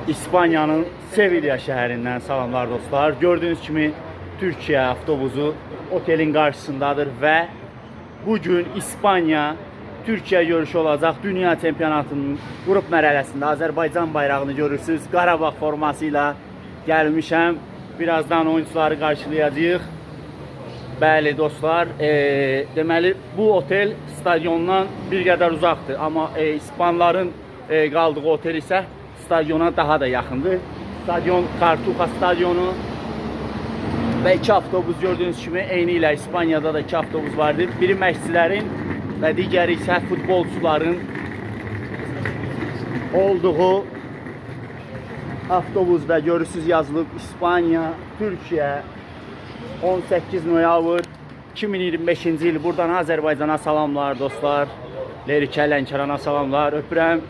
İspaniyanın Sevilla şəhərindən salamlar dostlar. Gördüyünüz kimi Türkiyə avtobusu otelin qarşısındadır və bu gün İspaniya Türkiyə görüşü olacaq. Dünya çempionatının qrup mərhələsində Azərbaycan bayrağını görürsüz. Qarabağ forması ilə gəlmişəm. Birazdan oyunçuları qarşılayacağıq. Bəli dostlar, deməli bu otel stadiondan bir qədər uzaqdır, amma İspanların qaldığı otel isə stadiona daha da yaxındır. Stadion Cartuja stadionu və iki avtobus gördüyünüz kimi eyni ilə İspaniyada da iki avtobus vardı. Biri məşqçilərin və digəri isə futbolçuların olduğu avtobus və görürsüz yazılıb İspaniya, Türkiyə 18 noyabr 2025-ci il. Buradan Azərbaycana salamlar dostlar. Lerikə Lənkərana salamlar. Öpürəm.